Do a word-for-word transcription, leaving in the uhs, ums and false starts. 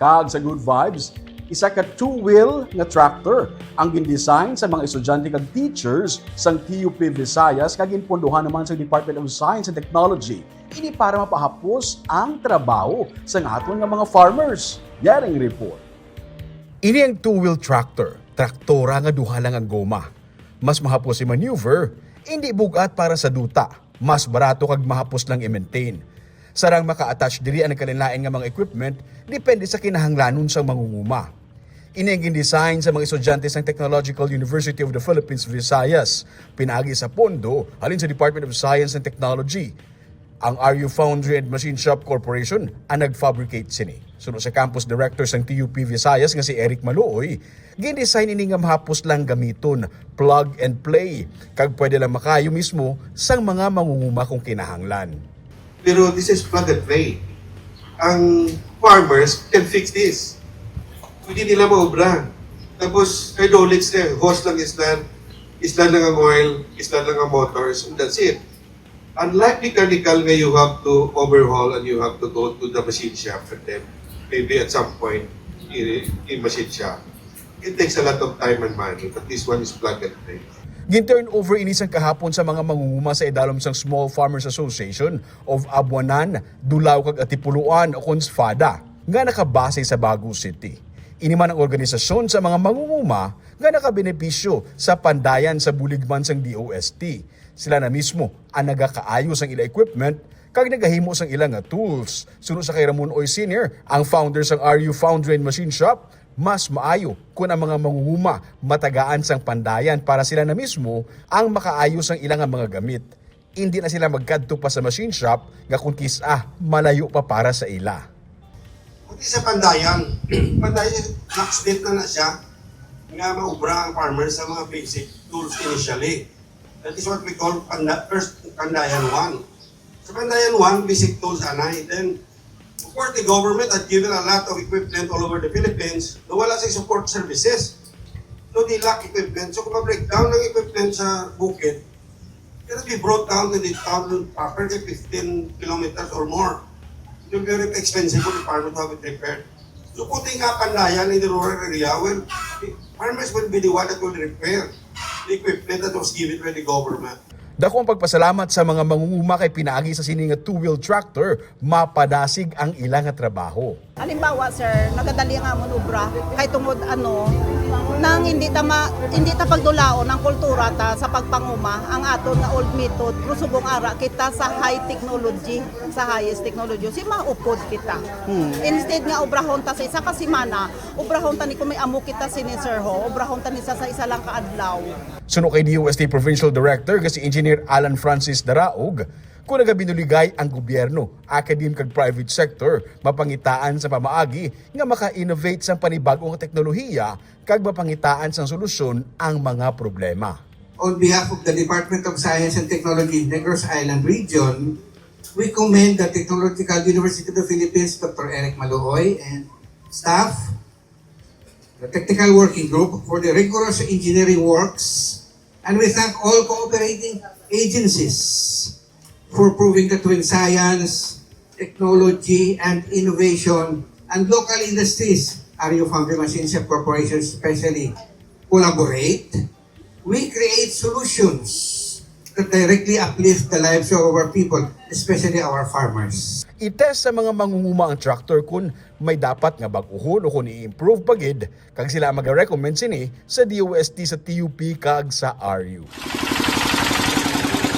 Kag sa Good Vibes, isa ka two-wheel nga tractor ang gindesign sa mga estudyante kag teachers sang T U P Visayas kag ginpondohan naman sa Department of Science and Technology. Ini para mapahapos ang trabaho sa aton nga mga farmers. Yaring report. Ini ang two-wheel tractor, traktora nga duha lang ang goma. Mas mahapos i-maneuver, indi bug-at para sa duta, mas barato kag mahapos lang i-maintain. Sarang maka-attach diri ang nagkalainlain nga mga equipment, depende sa kinahanglanon sang mangunguma. Ini ang gindesign sa mga estudyante sang Technological University of the Philippines, Visayas, pinaagi sa pondo halin sa Department of Science and Technology. Ang R U Foundry and Machine Shop Corporation ang nag-fabricate sini. Suno sa campus director sang T U P Visayas nga si Eric Maluoy, gindesign ini nga mahapos lang gamiton, plug and play, kag pwede lang makaayo mismo sang mga mangunguma kung kinahanglan. Pero this is plug and play. Ang farmers can fix this. Pwede nila maobra. Tapos, hydraulics na, hose lang islan, islan lang ang oil, islan lang ang motors, and that's it. Unlike mechanical nga you have to overhaul and you have to go to the machine shop and then maybe at some point, i-, i-machine shop. It takes a lot of time and money, but this one is plug and play. Gin-turn over ini sang kahapon sa mga mangunguma sa idalom sang Small Farmers Association of Abuanan, Dulao kag Atipuluan, ukon SFADA, nga nakabase sa Bago City. Ini man ang organisasyon sa mga mangunguma nga nakabenepisyo sa pandayan sa bulig man sang D O S T. Sila na mismo ang nagakaayo sang ila equipment kag nagahimo sang ila nga tools. Suno sa kay Ramon Oy Senior, ang founder sang R U Foundry and Machine Shop, mas maayo kon ang mga mangunguma matagaan sang pandayan para sila na mismo ang makaayo sang ila nga mga gamit. Indi na sila magkadto pa sa machine shop nga kon kis-a malayo pa para sa ila. Pati sa pandayan, pandayan, max date na na siya nga maubra ang farmer sa mga basic tools initially. That is what we call panda, first pandayan one. Sa pandayan one, basic tools anay. Then, of course, the government had given a lot of equipment all over the Philippines na wala sa support services. So, they lack equipment. So, kung ma-breakdown ang equipment sa bukid, it will be brought down to the town proper, like fifteen kilometers or more. It will be very expensive for the farmer to have it repaired. So, putting up pandayan in the rural area, well, the farmers will be the one that will repair the equipment that was given by the government. Dako ang pagpasalamat sa mga mangunguma kay pinaagi sa sini nga two-wheel tractor, mapadasig ang ila nga trabaho. Halimbawa, sir, nagadali ang amon obra kay tungod ano, nang hindi ta ma, hindi ta pagdulaon ang kultura ta sa pagpanguma, ang aton nga old method, pero subong ara kita sa high technology, sa highest technology, si maupod kita. Instead nga obrahon ta sa isa ka semana, obrahon ta ni kung may amo kita sini, sir, ho, obrahon ta ni sa, sa isa lang ka adlaw. Suno kay D O S T Provincial Director nga si Engineer Alan Francis Daraog, kung nagabinuligay ang gobyerno, academe kag private sector, mapangitaan sa pamaagi nga maka-innovate sang panibag-o nga teknolohiya kag mapangitaan sang solusyon ang mga problema. On behalf of the Department of Science and Technology, Negros Island Region, we commend the Technological University of the Philippines, Doctor Eric Maluoy, and staff, the Technical Working Group, for the rigorous engineering works, and we thank all cooperating agencies for proving that when science, technology, and innovation, and local industries, R U Foundry Machine Shop Corporation especially, collaborate, we create solutions that directly uplift the lives of our people, especially our farmers. I-test sa mga mangunguma ang tractor kung may dapat nga bag-uhon o kung i-improve pa gid, kag sila ang mag-recommend sini sa D O S T, sa T U P, kag sa R U.